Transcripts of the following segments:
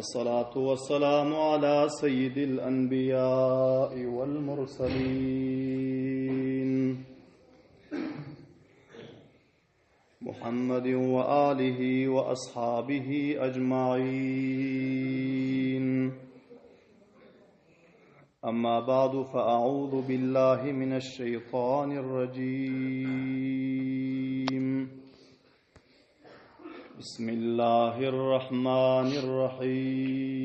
والصلاة والسلام على سيد الأنبياء والمرسلين محمد وآله وأصحابه أجمعين أما بعد فأعوذ بالله من الشيطان الرجيم بسم الله الرحمن الرحيم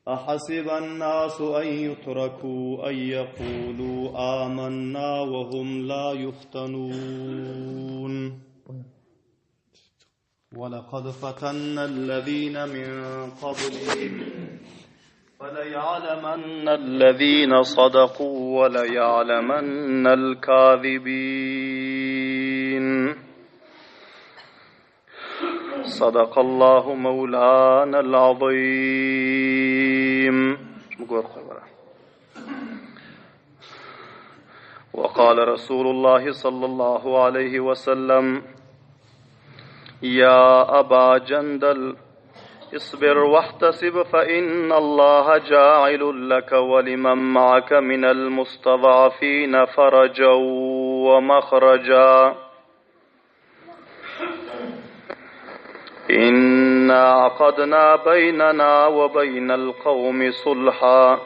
أحسب الناس أن يتركوا أن يقولوا آمنا وهم لا يفتنون ولقد فتنا الذين من قبلهم فليعلمن الذين صدقوا وليعلمن الكاذبين صدق الله مولانا العظيم وقال رسول الله صلى الله عليه وسلم يا أبا جندل اصبر واحتسب فإن الله جاعل لك ولمن معك من المستضعفين فرجا ومخرجا إنا عقدنا بيننا وبين القوم صلحا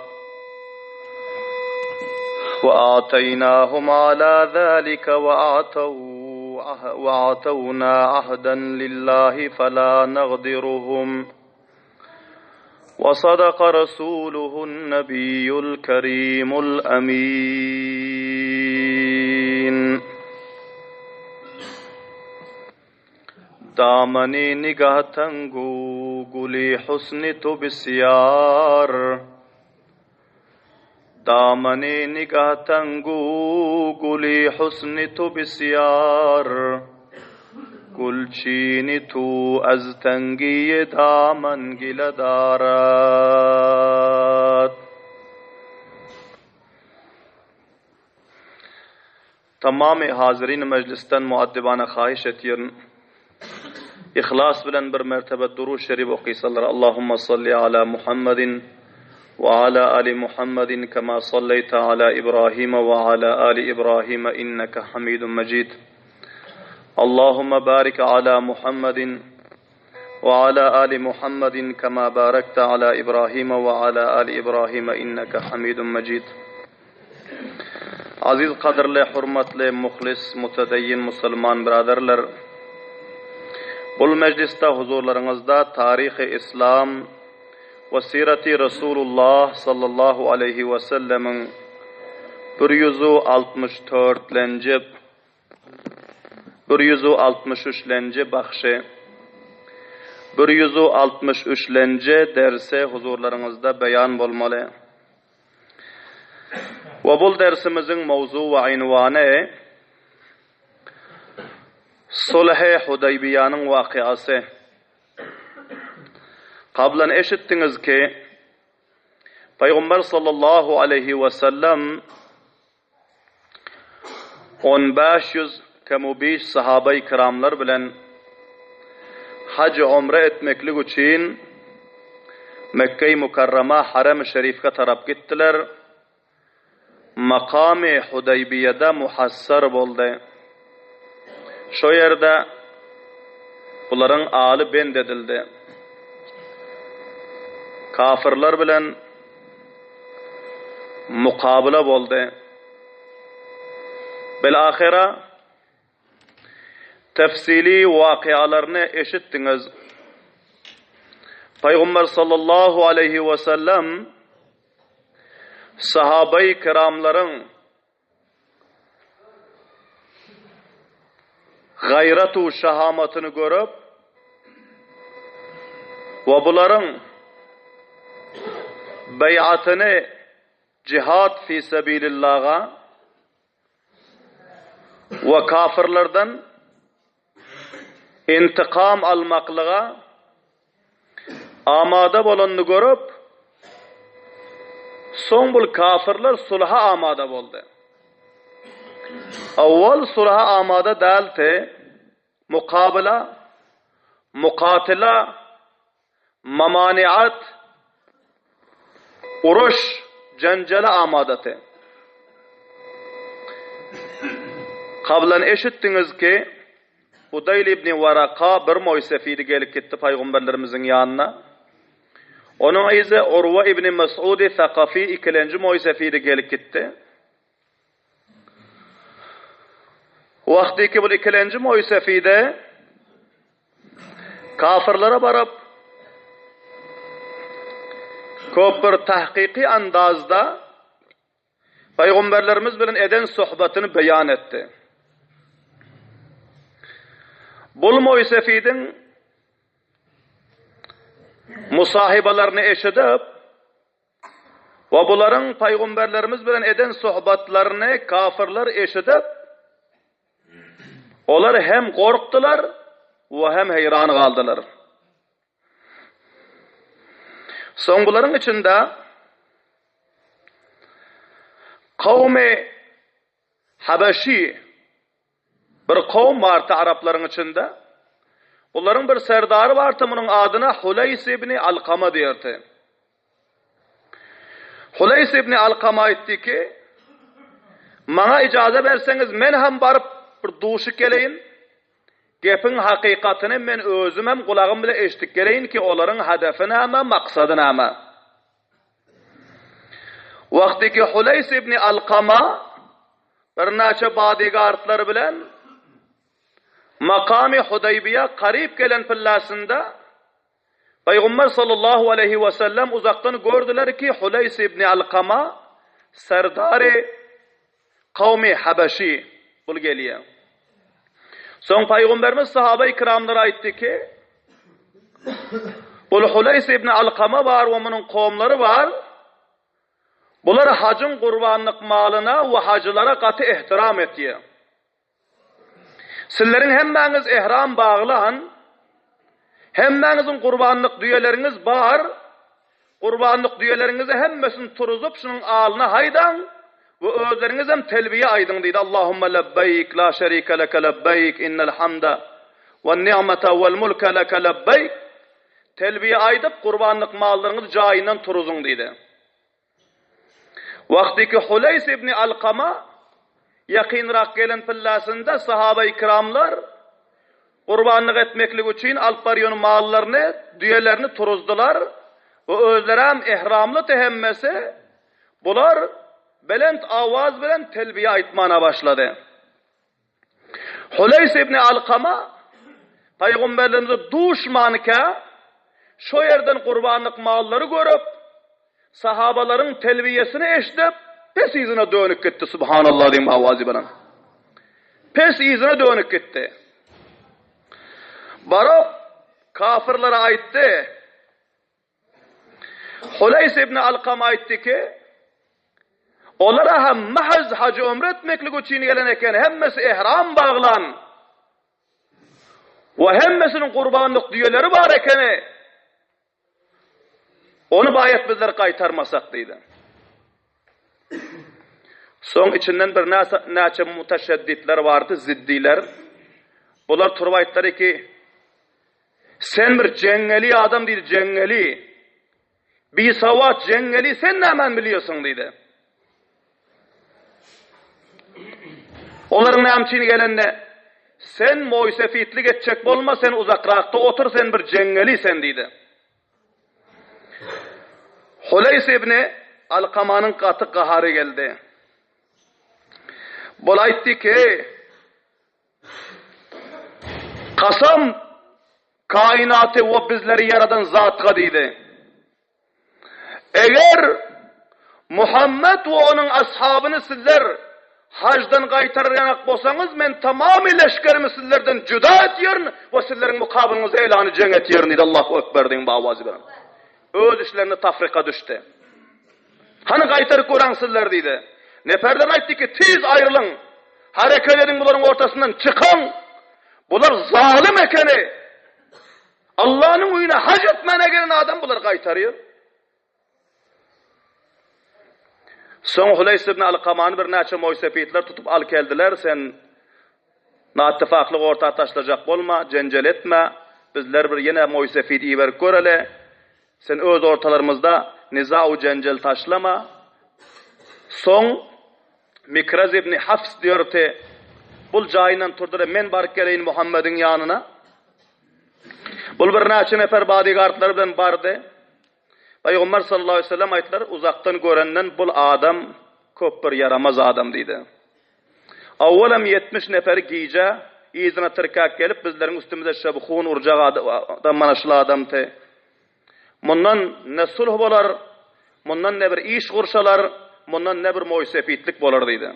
وآتيناهم على ذلك وأعتوا وأعطونا عهدا لله فلا نغدرهم وصدق رسوله النبي الكريم الأمين دامني نگاه تنگو گلی حسن تو بسیار دامني نگاه تنگو گلی حسن تو بسیار گلچین تو از تنگی دامن گله دارد Tamamy hazyrin mejlisden muaddibana haýyş etýärin, yhlas bilen bir mertebe Durud Şerif okysalar, Allahumma salli ala Muhammedin we ala ali Muhammedin kema salleýte ala Ibrahime we ala ali Ibrahime inneke Hamidun Mejid. Allahumma barik ala Muhammedin we ala ali Muhammedin kema barakte ala Ibrahime we ala ali Ibrahime inneke Hamidun Mejid. Aziz gadyrly hurmatly muhlis mutedeyyin musulman byraderler! Bul mejlisde huzurlaryňyzda taryhy islam we siraty Resulullah sallallahu aleýhi we sellemiň bir ýüzu altmyş dörtlenji bir ýüzu altmyş üçlenji bahşy bir ýüzu altmyş üçlenji dersi huzurlaryňyzda beýan bolmaly. We bul dersimiziň mowzu we ynwany Sulh-i Hudaýbiýanyň wakyasy. Kablan eşitdiňiz ki, Pygamber sallallahu aleýhi we sellem On bäş ýüz kem-u-biş sahabaýy kiramlar bilen haj-u umre etmeklik üçin Mekgeýi Mukarrama Harem-i Şerifge tarap gitdiler. Makamy Hudaýbiýede muhassar boldy. Şo ýerde bularyň aly bend edildi. Kafyrlar bilen mukabyla boldy. Bil-ahyra tefsili wakyalaryny eşitdiňiz. Pygamber sallallahu aleýhi we sellem sahabaýy kiramlaryň gaýrat-u şahamatyny görüp we bularyň beýatyny jihad fi sebilillaha we kafirlerden intikam almaklyga amada bolanyny görüp, soň bul kafirler sulha amada boldy. Owwal sulha amada däldi, mukabyla. Mukatyla, mamaniat, uruş, jenjele amadaty. Kablan eşitdiňiz ki, Udaýl ibn Waraka bir moýsefidi gelip gitdi paýgamberlerimiziň ýanyna. Onuň yzy Urwa ibn Mes'udy Sakafi ikilenji moýsefidi gelip gitdi. Wagtyky bul ikilenji moýsefide kafirlere baryp köp bir tahkyky andazda Pygamberlerimiz bilen eden sohbatyny beýan etdi. Bul moýsefidiň musahybalaryny eşidip we bularyň pygamberlerimiz bilen eden sohbatlaryny kafirler eşidip, olar hem gorkdular we hem heýran galdylar. Soň bularyň içinde kowmy Habeşi bir kowum bardy araplaryň içinde. Bularyň bir serdary bardy, munuň adyna Huleýs ibn Alkama diýerdi. Huleýs ibn Alkama aýtdy ki, Maňa ijaza berseňiz, men hem baryp bir duşup geleýin. Gepiň hakykatyny men özümem gulagym bile eşidip geleýin ki, olaryň hedefi näme, maksady näme? Wagty ki Huleýs ibn Alkama birnäçe bodyguardlary bilen makamy Hudaýbiýä garyp gelen pillasynda Pygamber sallallahu aleýhi we sellem uzakdan gördüler ki, Huleýs ibn Alkama serdary kawmy Habeşi bul gelýär. Soň Pygamberimiz sahaba-i kiramlara aýtdy ki, Bul Huleýs ibn Alkama bar we munuň kowumlary bar. Bular hajyň gurbanlyk malyna we hajylara gaty ehtiram etýär. Sizleriň hemmäňiz ehram baglan, hemmäňiziň gurbanlyk düýeleriňiz bar, gurbanlyk düýeleriňizi hemmesini turuzyp, şunuň alyna haýdaň we özleriňizem telbiýe aýdyň diýdi, Allahumma lebbeýk, la şerike leke lebbeýk, innel hamda wen ni'mete wel mulke leke lebbeýk. Telbiýe aýdyp, gurbanlyk mallaryňyzy jaýyndan turuzyň diýdi. Wagtyky Huleýs ibn Alkama ýakynrak gelen pillasynda sahaba-i kiramlar gurbanlyk etmeklik üçin alyp barýan mallaryny, düýelerini turuzdylar we özlerem ehramlydy hemmesi. Bular belent awaz bilen telbiýe aýtmana başlady. Huleýs ibn Alkama pygamberlerimize duşmanka, şo ýerden gurbanlyk mallary görüp, sahabalaryň telbiýesini eşidip, pes yzyna dönüp gitdi, Subhanallah diýen awazy bilen. Pes yzyna dönüp gitdi. Baryp, kafirlere aýtdy, Huleýs ibn Alkam aýtdy ki, Olara hem mahz haj ömre etmeklik üçin gelen eken, hemmesi ehram baglan we hemmesiniň gurbanlyk düýeleri bar ekeni. Ony baýat bizler gaýtarmasak diýdi. Soň içinden bir näçe mutaşadditler bardy, ziddiler. Bular turup aýtdylar ki, Sen bir jeňňeli adam diýdi, jeňňeli. Bisawat jeňňeli, sen nämäni bilýärsiň diýdi. Olaryň näme üçin gelende, sen moýsefitlik etjek bolma, sen uzakrakda otur, sen bir jeňňeli sen diýdi. Huleýs ibn Alkamanyň gaty gahary geldi. Bul aýtdy ki, Kasam kainaty we bizleri ýaradan zatga diýdi. Eger Muhammet we onuň ashabyny sizler hajdan gaýtarar ýanak bolsaňyz, men tamamy leşgerimi sizlerden juda etýärin we sizleriň mukabylyňyzda elany jeň etýärin diýdi. Allahu ekber diýiň bu awazy bilen. Öz işlerinde tafrika düşdi. Hany gaýtaryp göräň sizler diýdi. Neperler aýtdy ki, tiz aýrylyň. Hereket ediň bularyň ortasyndan çykyň. Bular zalym ekeni. Allanyň öýüne haj etmäne gelen adam bular gaýtarýar. Soň Huleýs ibn Alkamany birnäçe moýsepitler tutup alyp geldiler. Sen nattifaklyk orta taşlajak bolma, jenjel etme. bizler bir ýene moýsefit iberip göreli. Sen öz ortalarymyzda niza-u-jenjel taşlama. Soň Mikraz ibn Hafs diýerdi, Bul jaýyndan turdy-da, men baryp geleýin Muhammediň ýanyna. Bul birnäçe nefer bodyguardlary bilen bardy. Pygamber sallallahu aleýhi we sellem aýtdylar, Uzakdan görenden bul adam köp bir ýaramaz adam diýdi. Owalam 70 neferi gije yzyna tirkäp gelip bizleriň üstümize şebhun urjak adam mana şul adamdy. Mundan ne sulh bolar, mundan ne bir iş gurşalar, mundan ne bir moýsepitlik bolar diýdi.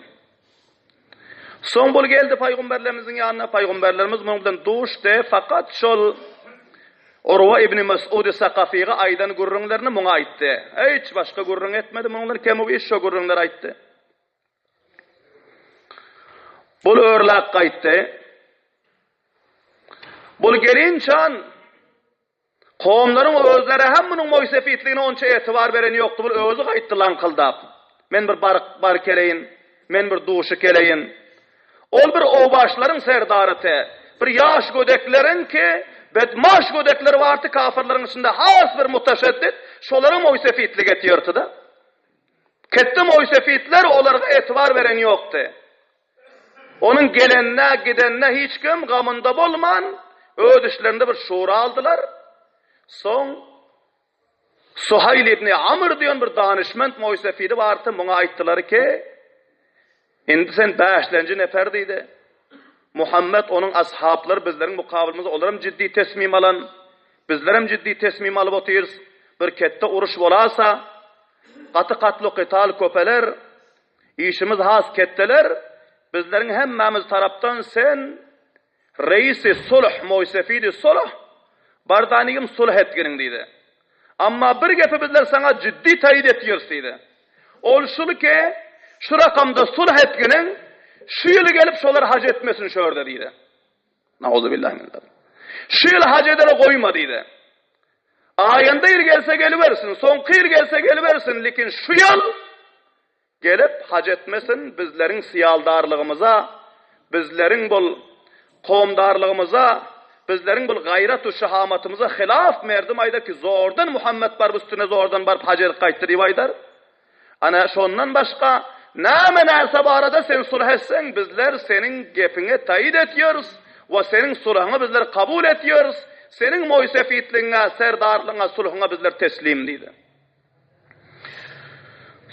Soň bul geldi paýgamberlerimiziň ýanyna, paýgamberlerimiz munuň bilen duşdy, fakat şol Urwa ibn Mes'ud Sakafyga aýdan gürrüňlerini muňa aýtdy. Hiç başga gürrüň etmedi, munuň bilen kemu-biş şo gürrüňleri aýtdy. Bul örläp gaýtdy. Bul gelinçan Kowumlaryň özleri hem munuň moýsefitligine onça etibar beren ýokdy, bul özi gaýtdy laňkyldap. Men bir baryp bar keleýin, men bir duşy keleýin. Ol bir obaşlaryň serdaryty, bir ýaş gödekleriň ki, betmaş gödekler bardy kafyrlaryň içinde has bir mutaşeddit, şolara moýsefitlik etýärdi-de. Ketde moýsefitler olarga etibar beren ýokdy. Onuň gelenine, gidenine hiç kim gamynda bolman, öz işlerinde bir şura aldylar. Soň Suhaýl ibn Amr diýen bir danyşment moýsefidi bardy, muňa aýtdylar ki, Indi sen bäşlenji nefer diýdi. Muhammet onuň ashaplary bizleriň mukabylymyzda olaram ciddi tesmim alan, bizlerem ciddi tesmim alyp otyrys. Bir ketde uruş bolasa, gaty katlu-kytal köpeler, Işimiz has ketdeler, bizleriň hemmämiz tarapdan sen reisi sulh, moýsefidi sulh, bardanigim sulh etginiň diýdi. Amma bir gepi bizler saňa jiddi taýyt etýäris diýdi. Ol şul ki, şu rakamda sulh etginiň, şu ýyl gelip şolar haj etmesin şu ýerde diýdi. Nauzubillahi min zalik. Şu ýyl haj edere goýma diýdi. Aýanda ýyl gelse gelibersin, soňky ýyl gelse gelibersin, lekin şu ýyl gelip haj etmesin, bizleriň syýaldarlygymyza, bizleriň bul kowumdarlygymyza, bizleriň bul gaýrat u şahamatymyza hylaf merdim aýdar ki, zordan Muhammet baryp üstüne zordan baryp haj edip gaýtdy diýip aýdar. Ana, şondan başga näme närse barada sen sulh etseň, bizler seniň gepiňe taýyt etýäris we seniň sulhuňy bizler kabul etýäris, seniň moýsefitligiňe, serdarlygyňa, sulhuňa bizler teslim diýdi.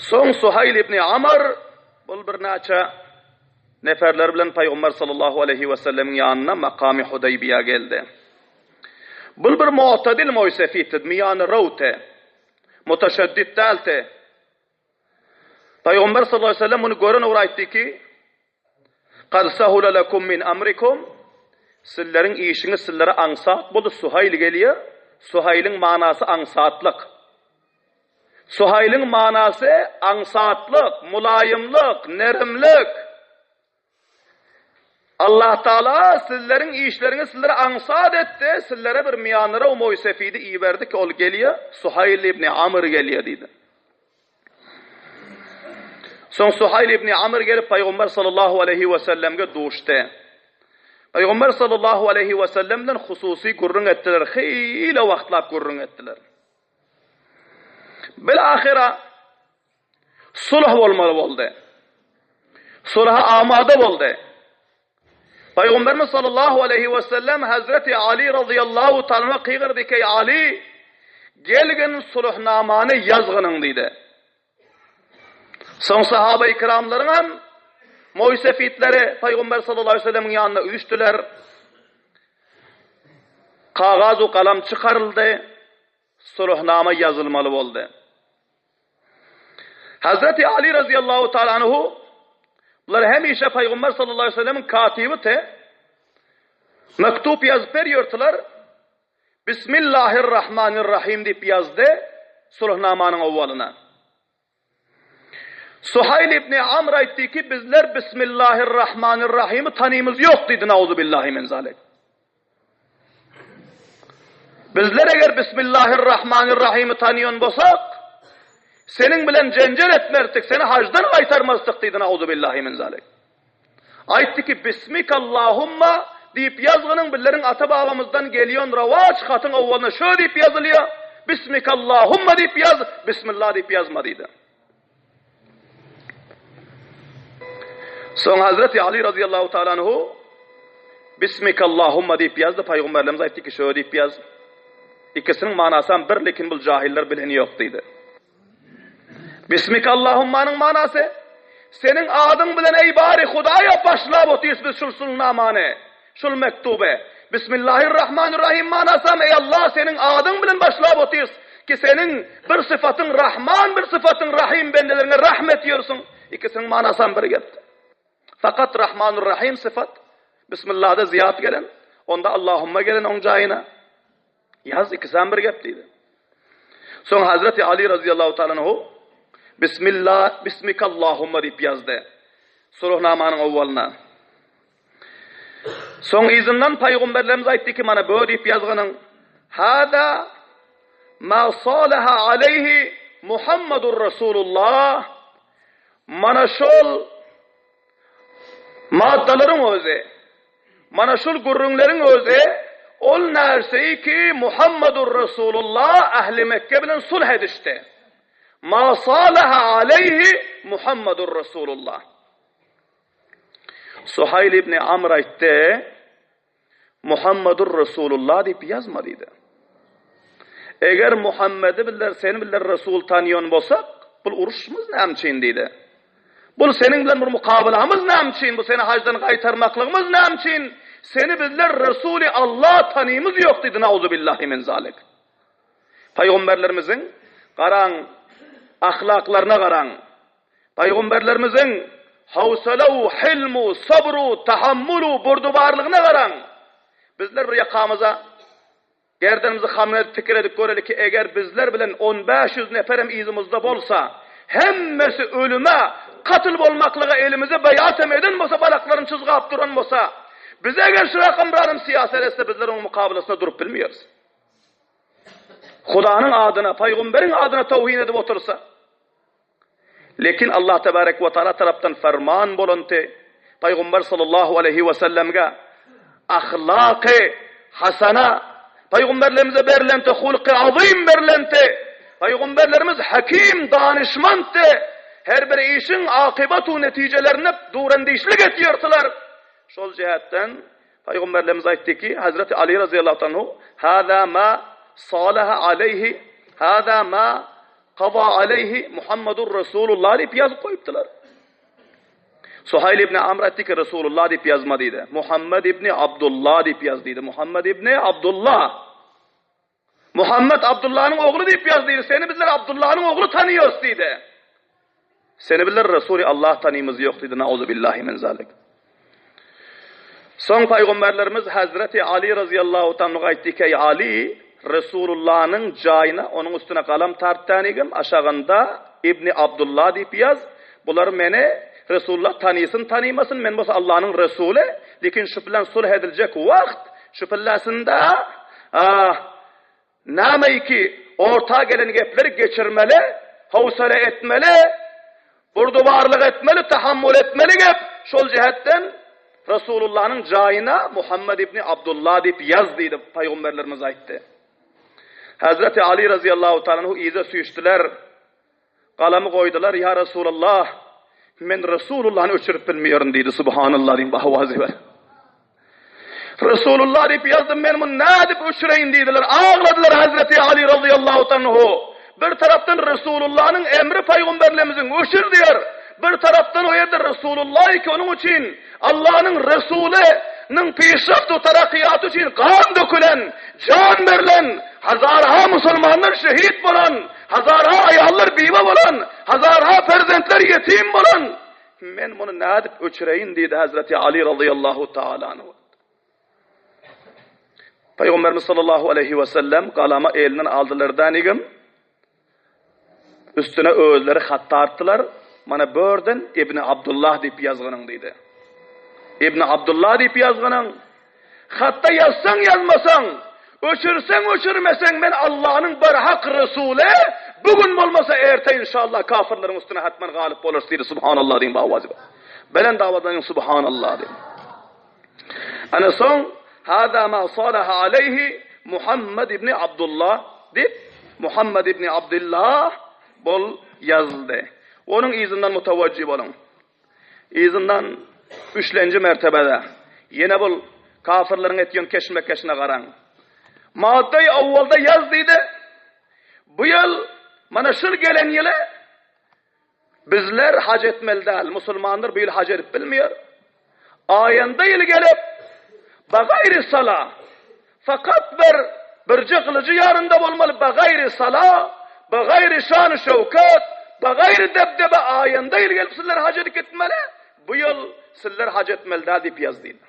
Soň Suhaýl ibn Amr bul birnäçe neferler bilen Pygamber sallallahu aleýhi we sellemiň ýanyna makamy Hudaýbiýä geldi. Bul bir mu'tadil moýsefitdi, miýany rawte. Mutaşaddit däldi. Pygamber sallallahu aleyhi ve sellem muny gören ugra aýtdy ki, Kad sahula lekum min amrikum Sizleriň işiňiz sizlere aňsat boldy, Suhaýl gelýär. Suhaýlyň manasy aňsatlyk. Suhaýlyň manasy aňsatlyk, mulaýymlyk, nerimlik. Allah Taala sizleriň işleriňizi sizlere aňsat etdi, sizlere bir miýanyraw moýsefidi iberdi ki, ol gelýär, Suhaýl ibn Amr gelýär diýdi. Soň Suhaýl ibn Amr gelip Pygamber sallallahu aleýhi we sellemge duşdy. Pygamber sallallahu aleýhi we sellem bilen hususy gürrüň etdiler, hile wagtlap gürrüň etdiler. Bil ahyra Sulh bolmaly boldy. Sulha amada boldy. Pygamberimiz sallallahu aleyhi ve sellem Hazreti Ali radıyallahu ta'ala kygyrdy ki Ali gelgin sulhnamany ýazgynyň diýdi. Soň sahaba-i kiramlaryň hem moýsefitleri Pygamber sallallahu aleyhi ve sellemiň ýanyna üýşdüler. Kagaz we galam çykaryldy. Sulhnama ýazylmaly boldy. Hazreti Ali razyýallahu taala anhu bular hemişe Pygamber sallallahu aleyhi ve sellemiň katibi te mektup ýazyp berýärdiler. Bismillahirrahmanirrahim diýip ýazdy sulhnamanyň owalyna. Suhaýl ibn Amr aýtdy ki, bizler Bismillahirrahmanirrahimi tanymyz ýok diýdi, nauzubillahi min zalik. Bizler eger Bismillahirrahmanirrahimi tanýan bolsak, seniň bilen jenjel etmerdik, seni hajdan gaýtarmazdyk diýdi, nauzubillahi min zalik. Aýtdy ki, Bismikallahumma. diýip ýazgynyň bizleriň ata-babamyzdan gelýän rowaç hatyň owwalyna şö diýip ýazylýar, Bismikallahumma diýip ýaz, Bismillah diýip ýazma diýdi. Soň Hazreti Ali razyýallahu taala anhu Bismikallahumma diýip ýazdy, pygamberlerimiz aýtdy ki, şö diýip ýaz. Ikisiniň manasam bir, lekin bul jahiller bileni ýok diýdi. Bismikallahummanyň manasy, Seniň adyň bilen eý bary Hudaýa başlap otyrys biz şul sulnamany, şul mektuby. Bismillahirrahmanirrahim manasam eý Allah seniň adyň bilen başlap otyrys ki seniň bir syfatyň Rahman bir syfatyň Rahim bendeleriňe rahm etýärsiň. Ikisiniň manasam bir gepdi. Fakat Rahmanurrahim syfat Bismillahda zyýat gelen, onda Allahumma gelen oň jaýyna. Ýaz ikisem bir gep diýdi. Soň Hazreti Ali razyýallahu taala anhu Bismillah, Bismikallahumma diýip ýazdy. Suluhnamanyň owwalyna. Soň yzyndan paýgamberlerimiz aýtdy ki, mana bu diýip ýazganyň Hada ma salaha alayhi Muhammadur Rasulullah. Mana şol maddalaryň özi Mana şul gürrüňleriň özi ol närseyi ki Muhammedur Resulullah ähli Mekke bilen sulh edişdi. Ma salaha aleyhi Muhammedur Resulullah. Suhaýl ibn Amr aýtdy, Muhammedur Resulullah diýip ýazma diýdi. Eger Muhammedi bizler seni bizler Resul tanýan bolsak, bul uruşymyz näme üçin diýdi. Bul seniň bilen bir mukabalamyz näme üçin, bu seni hajdan gaýtarmaklygymyz näme üçin, seni bizler Resuly Allah tanymyz ýok diýdi, nauzubillahi min zalik. Pygamberlerimiziň garaň ahlaklaryna garaň. Pygamberlerimiziň howsala-u, hilm-u, sabr-u, tahammul-u, burdubarlygyna garaň. Bizler bir ýakamyza Gerdenimizi hamyna edip pikir edip göreli ki, eger bizler bilen on 500 neperem yzymyzda bolsa, hemmesi ölüme, katl bolmaklyga elimize beýatem eden bolsa, balaklaryny çyzgap duran bolsa, bize eger şu rakam bir adam syýasat etse, bizler onuň mukabalasynda durup bilmeýäris. Hudanyň adyna, paýgamberiň adyna towhin edip otursa, Lekin Allah tebarek we taala tarapdan ferman bolundy, Pygamber sallallahu aleýhi we sellemge ahlaky hasana, pygamberlerimize berlenti hulky azym berlenti, pygamberlerimiz hakim, danyşmantdy, her bir işiň akybat we netijelerine durendişlik etýärdiler. Şol jähetden Pygamberlerimiz aýtdy ki, Hazreti Ali razyýallahu anhu, Hâzâ mâ salaha aleýhi, hâzâ mâ Kaza aleýhi Muhammedur Resulullah diýip ýazyp goýupdylar. Suhaýl ibn Amr aýtdy ki, Resulullah diýip ýazma diýdi. Muhammed ibn Abdullah diýip ýaz diýdi. Muhammed ibn Abdullah. Muhammed Abdullanyň ogly diýip ýaz diýdi. Seni bizler Abdullanyň ogly tanýarys diýdi. Seni bizler Resuly Allah tanymyz ýok diýdi. Nauzu billahi min zalik. Soň paýgamberlerimiz Hazreti Ali razyýallahu taala aýtdy ki, Eý Ali, Resulullanyň jaýyna onuň üstüne galam tart dänigim, aşagynda Ibni Abdullah diýip ýaz. Bular meni Resulullah tanysyn tanymasyn, men bolsa Allanyň Resuly, lekin şu bilen sulh ediljek wagt, şu pillasynda ah Nämeiki orta gelen gepleri geçirmeli, howsala etmeli, burdubarlyk etmeli, tahammul etmeli gep. Şol jähetden Resulullanyň jaýyna Muhammed ibni Abdullah diýip ýaz diýdi, pygamberlerimiz aýtdy. Hazreti Ali razyýallahu taala anhu yza süýşdüler. Galamy goýdular, Ýa Resulallah, men Resulullany öçürip bilmeýärin diýdi. Subhanallah diýip awazy ber. Resulullah diýip ýazdym, men muny nädip öçüreýin diýdiler. Agladylar Hazreti Ali razyýallahu anhu. Bir tarapdan Resulullanyň emri pygamberlerimiziň öçür diýer. Bir tarapdan o ýerde Resulullah ki onuň üçin Allanyň Resuly nyň pişraftu tarakyýaty üçin gan dökülen, jan berlen, hazarha musulmanlar şehit bolan, hazarha aýallar biwe bolan, hazarha perzentler ýetim bolan, men muny nädip öçüreýin diýdi Hazreti Ali razyýallahu taala anhu. Pygamberimiz sallallahu aleýhi we sellem galamy elinden aldylar dänigim, Üstüne özleri hat tartdylar, Mana börden Ibni Abdullah diýip ýazgynyň diýdi. Ibni Abdullah diýip ýazgynyň. Hatda ýazsaň ýazmasaň, öçürseň öçürmeseň men Allanyň barhak Resuly, bu gün bolmasa erte inşallah kafirleriň üstüne hatman galyp bolarys diýdi. Subhanallah diýiň bu awazy. Belent awazdan Subhanallah diýiň. Ana soň Hada ma salaha aleýhi Muhammed ibn Abdullah diýip, Muhammed ibn Abdullah bol ýazyldy. Onuň yzyndan mutawajjy boluň. Yzyndan üçlenji mertebede ýene bul kafirleriň etýän keşmekeşine garaň. Maddaýy awwalda ýaz diýdi. Bu ýyl mana şul gelen ýyly Bizler haj etmeli däl, musulmanlar bu ýyl haj edip bilmeýär. Aýanda ýyl gelip, bagaýry sala, fakat bir birje gylyjy ýanynda bolmaly, bagaýry sala, bagaýry şan şöwket, bagaýry debdebe aýanda ýyl gelip sizler haj edip gitmeli, bu ýyl sizler haj etmeli däl diýip ýaz diýdi.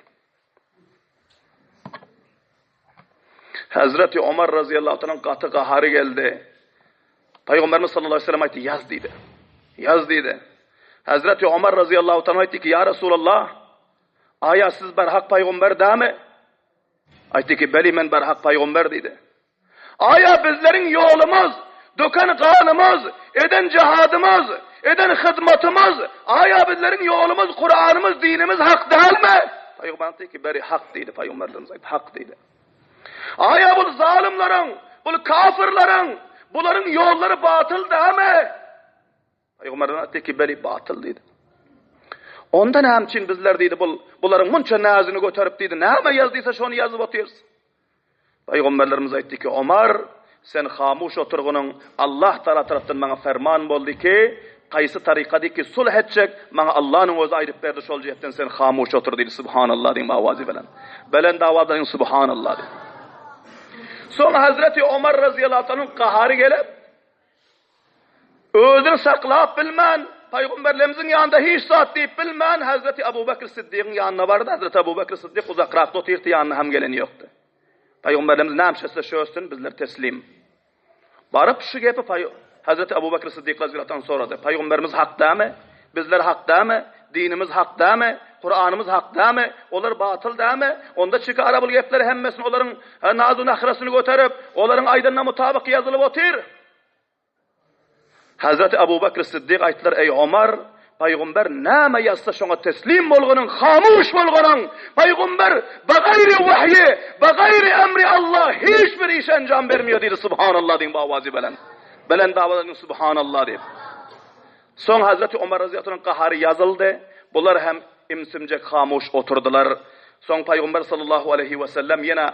Hazreti Omar razyýallahu anhuň gaty gahary geldi. Pygamberimiz sallallahu aleyhi ve sellem aýtdy, ýaz diýdi. Ýaz diýdi. Hazreti Omar razyýallahu anhu aýtdy ki, ýa Resulallah, aýa siz berhak pygamber dämi? Aýtdy ki, beli men berhak pygamber diýdi. Aýa bizleriň ýolumyz, döken ganymyz, eden jihadymyz, eden hyzmatymyz, aýa bizleriň ýolumyz, Kuranymyz, dinimiz hak dälmi? Pygamber aýtdy ki, beri hak diýdi, pygamberlerimiz aýtdy, hak diýdi. Aýa bu zalymlaryň, bu kafirleriň, bularyň ýollary batyl dälmi? Pygamberler aýtdy ki, beli batyl diýdi. Onda näme üçin bizler diýdi, bul bularyň munça näzini göterip diýdi, näme ýaz diýse şony ýazyp otyrys. Pygamberlerimiz aýtdy ki, Omar, sen hamuş oturgynyň Allah Taala tarapdan maňa ferman boldy ki, kaýsy taryka diýdi ki, sulh etjek, maňa Allanyň özi aýdyp berdi, şol jihetden sen hamuş otur diýdi, subhanallah diýip awazy bilen. Belent awazda diýip subhanallah diýip. Soň Hazreti Omar razyýallahu anhu gahary gelip, Özüni saklap bilmän, pygamberlerimiziň ýanynda hiç zat diýip bilmän, Hazreti Abu Bekr Siddigiň ýanyna bardy. Hazreti Abu Bekr Siddik uzakrakda otyrdy, ýanyna hem geleni ýokdy. Pygamberlerimiz näme şetse şösün, bizler teslim. Baryp şu gepi Hazreti Abu Bekr Siddik razyýallahu anh sorady. Pygamberimiz hak dämi? Bizler hak dämi? Dinimiz hak dämi? Kuranymyz hak dämi? Olar batyl dämi? Onda çykara bul gepleri hemmesini olaryň nazu nahrasyny göterip, olaryň aýdanyna mutabyk ýazylyp otyr. Hazreti Abu Bekr Siddik aýtdylar, Eý Omar, Pygamber näme ýazsa şoňa teslim bolganyň, hamuş bolganyň, Pygamber begaýri wahýi, begaýri emri Allah hiç bir işe enjam bermeýär diýdi, Subhanallah diýiň bu awazy belent. Belent awazda diýiň Subhanallah diýip. Soň Hazreti Omar razyýallahu anh gahary ýazyldy. Bular hem imsimjek hamuş oturdylar. Soň Pygamber sallallahu aleýhi we sellem ýene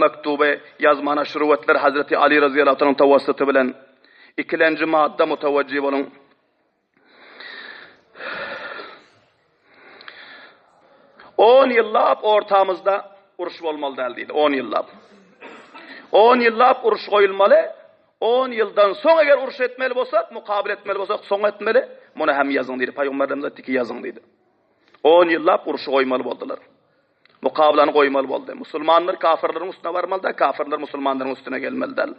mektuby ýazmana şuru etdiler Hazreti Ali razyýallahu anh tawassuty bilen. Ikilenji madda mutawajjih boluň. On ýyllap ortamyzda uruş bolmaly däl diýdi. On ýyllap. On ýyllap uruş goýulmaly. On ýyldan soň eger uruş etmeli bolsak, mukabyl etmeli bolsak, soň etmeli. Muny hem ýazyň diýdi. Pygamberlerimiz aýtdy ki, ýazyň diýdi. On ýyllap urşy goýmaly boldular. Mukabylany goýmaly boldy. Musulmanlar kafirleriň üstüne barmaly däl, kafirler musulmanlaryň üstüne gelmeli däl.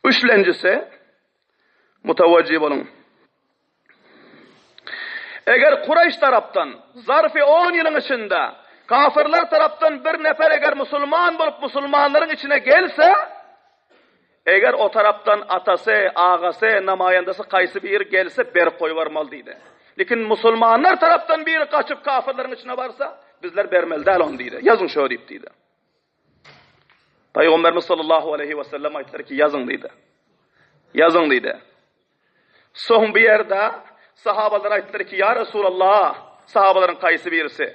Üçlenjisi, mutawajjy boluň. Eger Kureýş tarapdan zarfy on ýylyň içinde kafirler tarapdan bir nefer eger musulman bolup musulmanlaryň içine gelse, eger o tarapdan atasy, agasy, namaýandasy kaýsy biri gelse berip goýbarmaly diýdi. Lekin musulmanlar tarapdan biri gaçyp kafirleriň içine barsa, bizler bermeli däl ony diýdi. Ýazyň şo diýip diýdi. Pygamberimiz sallallahu aleyhi ve sellem aýtdylar ki, ýazyň diýdi. Ýazyň diýdi. Soň bu ýerde sahabalar aýtdylar ki, ýa Resulallah, sahabalaryň kaýsy birisi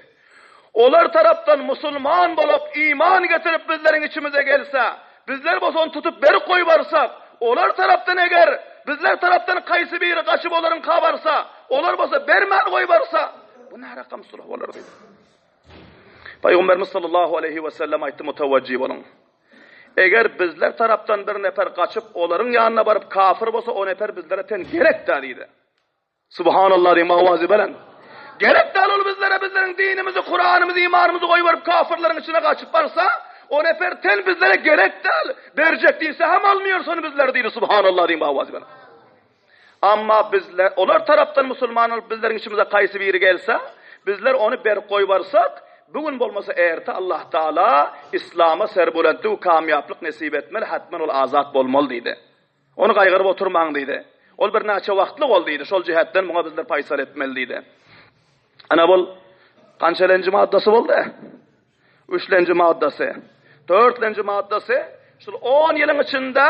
olar tarapdan musulman bolup iman getirip bizleriň içimize gelse, bizler bolsa ony tutup berip goýbarsak, olar tarapdan eger bizler tarapdan kaýsy biri gaçyp olaryňka barsa, olar bolsa bermän goýbarsa, bu närakam sulh bolar diýdi. Pygamberimiz sallallahu aleyhi ve sellem aýtdy, mutawajjy boluň. Eger bizler tarapdan bir nefer gaçyp, olaryň ýanyna baryp kafir bolsa, o nefer bizlere ten gerek däl diýdi. Subhanallah diýip awazy belent. Gerek däl ol bizlere, bizleriň dinimizi, Kuranymyzy, imanymyzy goýup kafirleriň içine gaçyp barsa, o nefer ten bizlere gerek däl. Berjek diýse hem almýarys ony bizler diýdi. Subhanallah diýip awazy belent. Amma bizler, olar tarapdan musulman bolup bizleriň içimize kaýsy biri gelse, bizler ony berip goýbarsak, bu gün bolmasa erte Allah Taala islama serbulentlik we kamýaplyk nesip etmeli, hatman ol azat bolmaly diýdi. Ony gaýgyryp oturmaň diýdi. Ol birnäçe wagtlyk ol diýdi, şol jihetden muňa bizler paýsal etmeli diýdi. Ana bul kançalenji maddasy boldy? Üçlenji maddasy. Dörtlenji maddasy şul 10 ýylyň içinde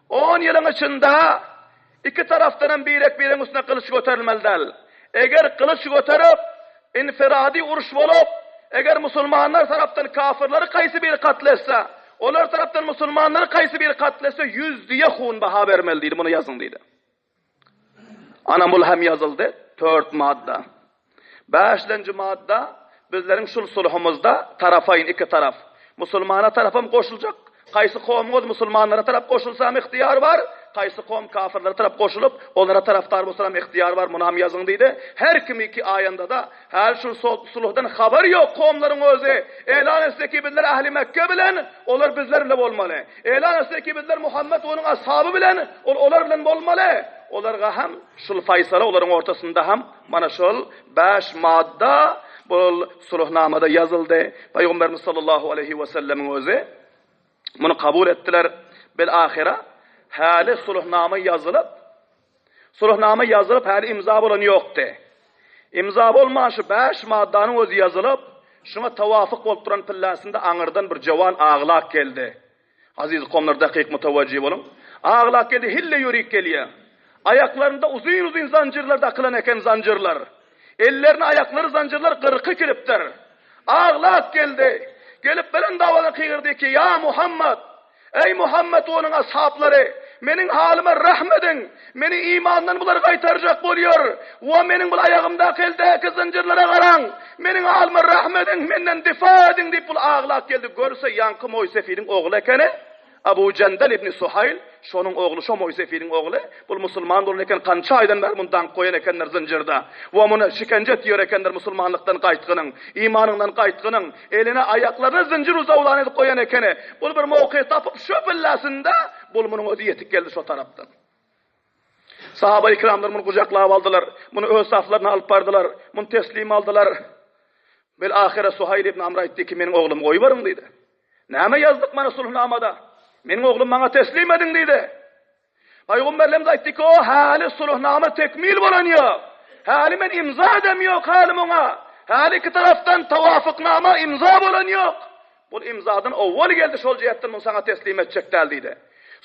10 ýylyň içinde iki tarapdan hem birek-biregiň üstüne gylyç göterilmeli däl. Eger gylyç göterip infiradi uruş bolup, eger musulmanlar tarapdan kafirleri kaýsy biri katl etse, olar tarapdan musulmanlary kaýsy biri katl etse, 100 diýe hun baha bermeli diýdi, muny ýazyň diýdi. Ana bul hem ýazyldy, tört madda. Bäşlenji madda, bizleriň şul sulhumyzda tarafaýyn iki taraf. Musulmana tarapam goşuljak, kaýsy kowumyňyz musulmanlara tarap goşulsa hem ygtyýar bar, kaýsy kowum kafirlere tarap goşulyp, olara tarapdar bolsa hem ygtyýar bar, muny hem ýazyň diýdi. Her kim iki aýanda-da, häli şul sulhdan habary ýok kowumlaryň özi elan etse ki bizler ähli Mekge bilen, olar bizler bile bolmaly. Elan etse ki bizler Muhammet we onuň ashaby bilen, ol olar bilen bolmaly. Olarga hem şul faýsala olaryň ortasynda hem mana şol bäş madda bul sulhnamada ýazyldy. Pygamberimiz sallallahu aleýhi we sellemiň özi muny kabul etdiler. Bil ahyra häli sulhnama ýazylyp Sulhnama ýazylyp häli imza bolan ýokdy. Imza bolman şu bäş maddanyň özi ýazylyp, şuňa tawafyk bolup duran pilläsinde aňyrdan bir jowan aglak geldi. Aziz komlar dakyk mutawajjih boluň. Aglak geldi hille ýörik gelýär. Aýaklarynda uzyn-uzyn zanjyrlar dakylan eken zanjyrlar. Ellerini aýaklary zanjyrlar gyrky kiripdir. Aglap geldi. Gelip belent owaza kygyrdy ki, Ýa Muhammet! Eý Muhammet we onuň ashaplary! Meniň halyma rehm ediň! Meni imandan bular gaýtarjak bolýar. We meniň bul aýagymdaky eldäki zynjyrlara garaň! Meniň halyma rehm ediň, menden difa ediň diýip bul aglap geldi. Görse ýaňky Moýsefiliň ogly ekeni. Abu Jendel ibni Suhaýl, şonuň ogly, şo Moýsefiliň ogly, bul musulman bolan eken, kança aýdan bäri muny daňyp goýan ekenler zynjyrda. We muny şikenje etýär ekenler musulmanlykdan gaýtgynyň, imanyňdan gaýtgynyň, eline, aýaklaryna zynjyr uzawlan edip goýan ekeni. Bul bir mowky tapyp şo pilläsinde, bul munuň özi ýetip geldi şo tarapdan. Sahaba-i kiramlar muny gujaklap aldylar, muny öz saflaryna alyp bardylar, muny teslim aldylar. Bil ahyra Suhaýl ibn Amr aýtdy ki, meniň oglumy goýberiň diýdi. Näme ýazdyk mana sulhnamada? Meniň oglumy maňa teslim ediň diýdi. Pygamberlerimiz aýtdy ki, o häli sulhnama tekmil bolan ýok. Häli men imza edem ýok häli muňa. Häli iki tarapdan tawafyknama imza bolan ýok. Bul imzadan owwal geldi şol jihetden muny saňa teslim etjek däl diýdi.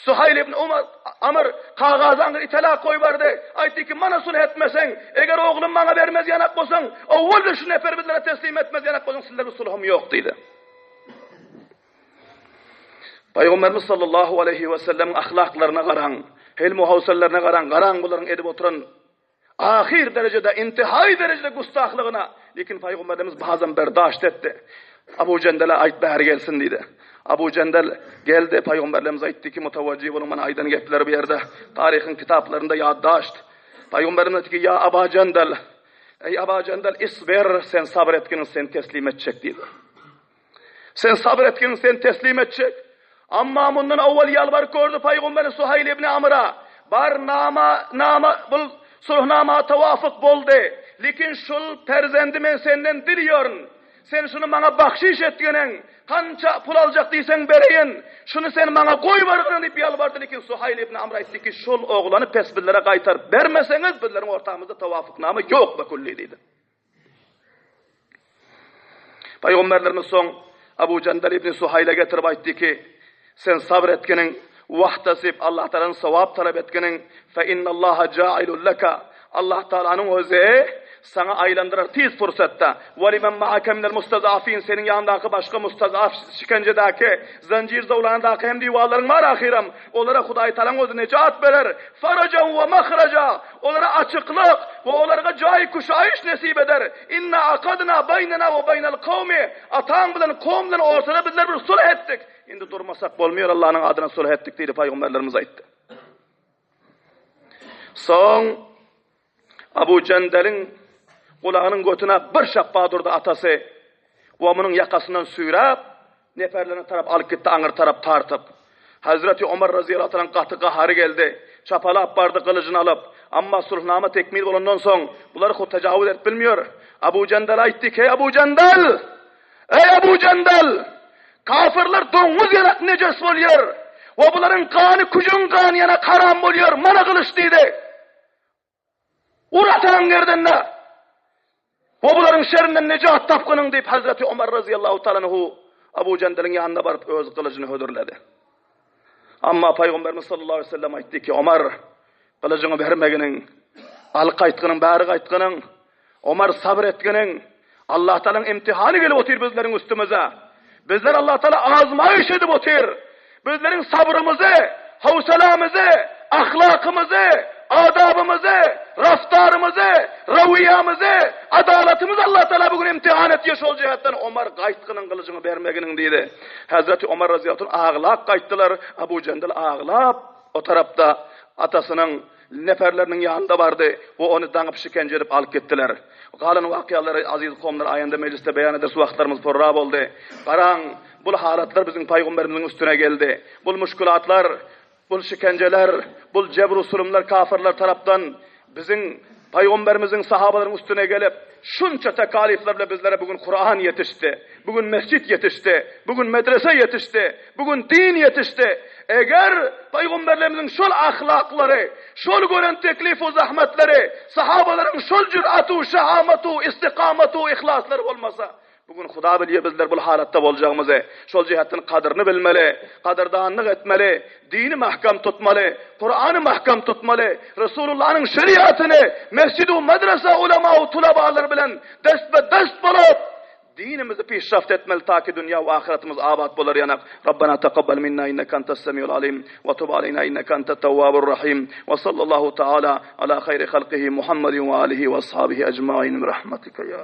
Suhaýl ibn Umar Amr kagazy aňry itelak goýberdi. Aýtdy ki, mana sulh etmeseň, eger oglum maňa bermez ýanak bolsaň, owwal bir şu neperi bizlere teslim etmez ýanak bolsaň, sizler bir sulhum ýok diýdi. Pygamberimiz sallallahu aleýhi we sellemiň ahlaklaryna garaň, hilm-u howsallerine garaň, garaň bularyň edip oturan ahyr derejede, intihaý derejede gustahlygyna. Lekin Pygamberimiz bazam berdaşt etdi. Abu Jendele aýt bäri gelsin diýdi. Abu Jendel geldi, Pygamberimiz aýtdy ki, mutawajjih boluň mana aýdan gepleri bu ýerde taryhyň kitaplarynda ýaddaşt. Pygamberimiz aýtdy ki, ýa Aba Jendel, eý Aba Jendel, isbir, sen sabyr etginiň seni teslim etjek diýdi. Sen sabyr etgin, seni teslim etjek. Amma mundan owwal ýalbaryp gördi pygamberi Suhaýl ibn Amra, Bar nama, nama, bul sulhnama tawafyk boldy. Lekin şul perzendi men senden dilýörün. Sen şuny maňa bahşiş etginiň, kança pul aljak diýseň bereýin. Şuny sen maňa goýbergin diýip ýalbardy. Lekin Suhaýl ibn Amr aýtdy ki, şul oglany pes bizlere gaýtaryp bermeseňiz, bizleriň ortamyzda tawafyknama ýok be külli diýdi. Pygamberlerimiz soň Abu Jandal ibn Suhaýla getirip aýtdy ki, Sen sabr etginiň, wahtasib, Allah Tagaladan sogap talap etginiň, fe innallaha jailun leka, Allah Tagalanyň özi saňa aýlandyrar tiz pursatda, we limen maaka minel mustazafin, seniň ýandaky başga mustazaf şikenjedäki, zanjir zawlandaky hem diwallaryň bar ahyram, olara Hudaý Tagalaň özi nejat berer, farajan we mahraja, Olara açyklyk we olarga jaý küşaýyş nesip eder. Inna akadna baýnena we baýnal kawmi, Ataň bilen kowum bilen ortada bizler bir sulh etdik. Indi durmasak bolmaýar Allanyň adyna sulh etdik diýdi pygamberlerimiz aýtdy. Soň Abu Jendeliň gulagynyň götüne bir şapba durdy atasy we munuň ýakasyndan süýräp Neperlerine tarap alyp gitdi, aňry tarap tartyp. Hazreti Omar razyýallahu taalaň gaty gahary geldi. Çapalap bardy gylyjyny alyp. Amma sulhnama tekmil bolandan soň, bular hut tejawuz edip bilmiýor. Abu Jendele aýtdy ki, Eý Abu Jendel! Eý Abu Jendel! Kafyrlar doňuz ýanak nejes bolýar. We bularyň gany küjüň gany ýanak haram bolýar. Mana gylyç diýdi. Ur ataň gerdenine! We bularyň şerinden nejat tapgynyň diýip Hazreti Omar razyýallahu taala anhu Abu Jendeliň ýanyna baryp öz gylyjyny hödürledi. Amma Pygamberimiz sallallahu aleyhi ve sellem aýtdy ki, Omar, gylyjyňy bermeginiň, al gaýtgynyň, bäri gaýtgynyň, Omar sabyr etginiň, Allah Taalanyň imtihany gelip otyr bizleriň üstümize. Bizler Allah Taala azmaýyş edip otyr. Bizleriň sabrymyzy, howsalamyzy, ahlakymyzy, adabymyzy, raftarymyzy, rawiýamyzy, adalatymyzy Allah Taala bu gün imtihan etýär şol jähetden Omar gaýtgynyň gylyjyňy bermeginiň diýdi. Hazreti Omar razyýallahu anh aglap gaýtdylar. Abu Jendel aglap o tarapda atasynyň neferleriniň ýanynda bardy we ony daňyp şikenje edip alyp gitdiler. Galan wakyalary aziz kowumlar aýanda mejlisde beýan ederis wagtlarymyz purra boldy. Garaň, bul halatlar biziň paýgamberimiziň üstüne geldi. Bul muşkulatlar, bul şikenjeler, bul jebr-u zulumlar kafirler tarapdan biziň paýgamberimiziň sahabalaryň üstüne gelip, şunça tekalifler bilen bizlere bu gün Kuran ýetişdi, bu gün mesjit ýetişdi, bu gün medrese ýetişdi, bu gün din ýetişdi. Eger pygamberlerimiziň şol ahlaklary, şol gören teklif-u zahmetleri, sahabalaryň şol jür'atu, şehamatu, istikamatu, ihlaslary bolmasa, bu gün Huda bilýär bizler bul halatda boljagymyzy. Şol jihetden gadyryny bilmeli, gadyrdanlyk etmeli, dini mähkem tutmaly, Kurany mähkem tutmaly, Resulullanyň şeriatyny mesjid-u medrese ulama-u tulabalar bilen destbe-dest bolup, Dinimizi pişraft etmeli taki dünýä we ahyretimiz abat bolar ýanak. Rabbana takabbal minna inneke entes semiul alim we tub aleyna inneke entet tewwabur rahim we sallallahu taala ala hayri halkihi Muhammedin we alihi we ashabihi ecmain bi rahmetike ya.